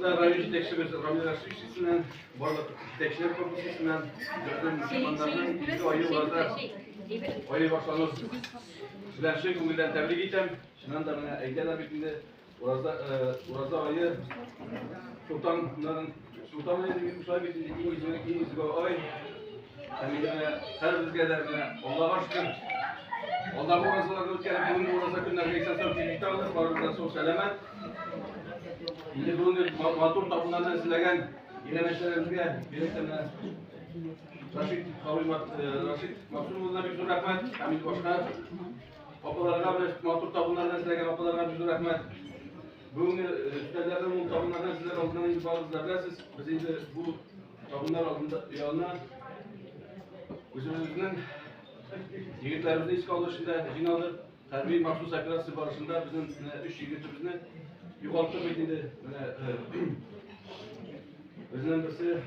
Барыгызны да район җитәкчебез Рамил Рашидович исеменнән, барлык җитәкчеләр корпусы исеменнән, безнең мөселманнарның изге ае ураза ае башлану белән чын күңелдән тәбрик итәм. Чыннан да менә әйтәләр бит инде, ураза, ураза ае солтаннарын, солтан ае дип шулай бит инде, иң изге, иң изге ай. Һәм инде менә һәрберебезгә дә менә Аллага шөкер, алдагы уразаларны үткәреп, бүгенге ураза көннәргә исән-сау килеп җитә алдык, барыбыз да сау-сәламәт. Инде бүгенге матур табыннарны әзерләгән иганәчеләребезгә, бигрәк тә менә Рашид абый, Рашид Максум улына бик зур рәхмәт. Һәм инде башка апаларга, менә матур табыннарны әзерләгән апаларга бик зур рәхмәт. Бүгенге өстәлләрне, мул табыннарны әзерләр алдыннан инде барыгыз да беләсез, без инде бу табыннар алдында янына үзебезнең егетләребезне искә алу өчен дә җыйналдык. Хәрби махсус операция барышында безнең менә өч егетебезне югалттык бит инде. Менә безнең берсе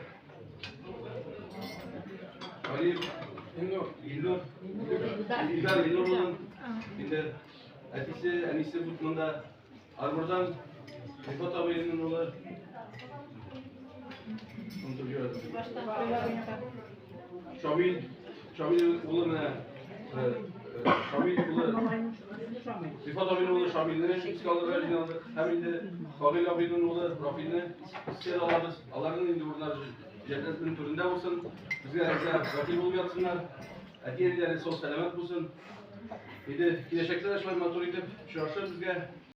Алиев Илнур, Илнур, Илдар Илнур улын инде әтисе, әнисе бу монда Арбордан Рифат абыйның улы. Онытып җибәрдем. Шамил, Шамил улы менә Шамил улы Рифат абыйның улы Шамилне искә алырга җыйналдык. Һәм инде Фагыйль абыйның улы Рафилне искә алабыз. Аларның инде урыннары җәннәтнең түрендә булсын. Безгә риза вәкил булып ятсыннар. Әти-әниләре сау сәламәт булсын. Инде киләчәктә дә шулай матур итеп очрашыр безгә.